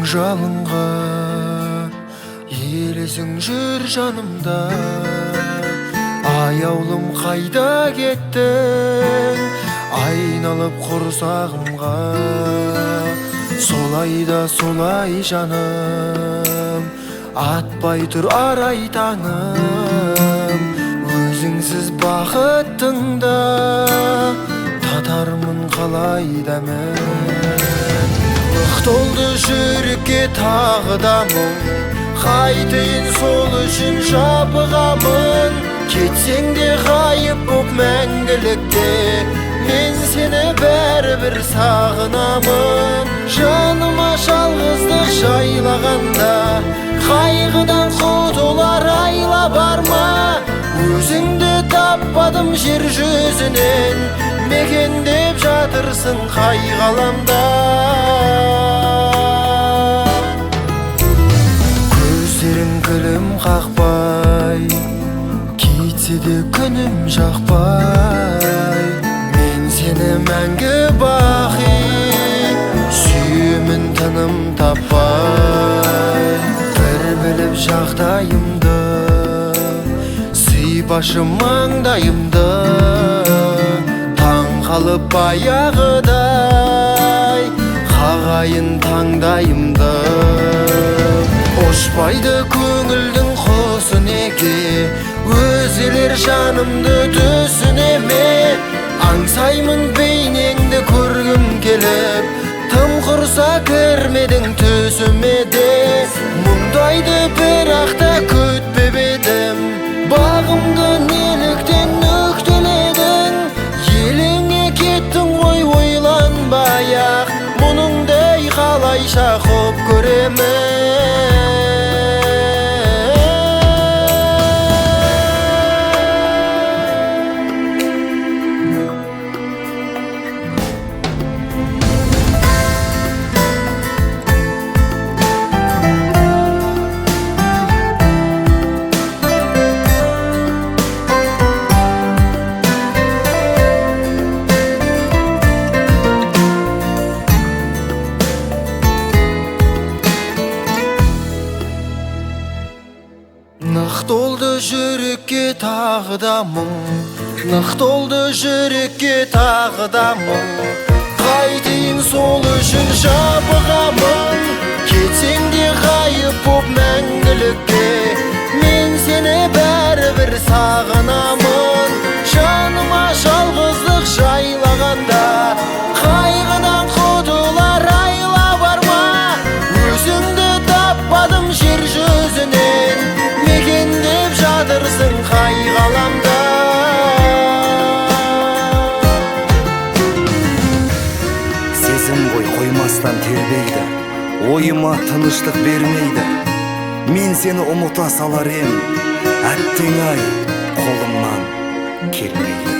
жалынға, елесің жүр жанымда. Аяулым қайда кеттің, айналып құрсағымға. Солай да солай жаным, атпай тұр арай таңым. Өзіңсіз бақыттың да татармын қалай дәмін. Нық толды жүрекке тағы да мұң, қайтейін сол үшін жабығамын. Кетсең де ғайып боп мәңгілікке, мен сені бәрібір сағынамын. Жаныма жалғыздық жайлағанда, қайғыдан құтылар айла бар ма? Өзіңді таппадым жер жүзінен, мекендеп жатырсың қай ғаламда. Көздерің күлім қақпай, кетсе де күнім жақпай. Мен сені мәңгі бақи сүйемін тыным таппай. Бір біліп жағдайымды, сыйпашы маңдайымды. Таң қалып баяғыдай қағайын таңдайымды. Ұшпайды көңілдің құсы неге, өзгелер жанымды түсіне ме? Аңсаймын бейнеңді көргім келіп, тым құрса кірмедің түсіме де. Мұндайды бірақ та күтпеп едім, бағымды неліктен нүктеледің? Еліңе кеттің ғой ойланбай-ақ, мұныңдай қалайша құп көремін. Нық толды жүрекке тағы да мұң, нық толды жүрекке тағы да мұң. Қайтейін сол үшін жабығамын, кетсең де ғайып боп мәңгілікке, мен сені бәрібір сағынамын. Жаныма жалғыздық жайлағанда, қайғыдан құтылар айла бар ма? Өзіңді таппадым жер жүзінен, мекендеп жатырсың қай ғаламда. Сезім ғой қоймастан тербейді, ойыма тыныштық бермейді. Мен сені ұмыта салар ем, әттең ай, қолымнан келмейді.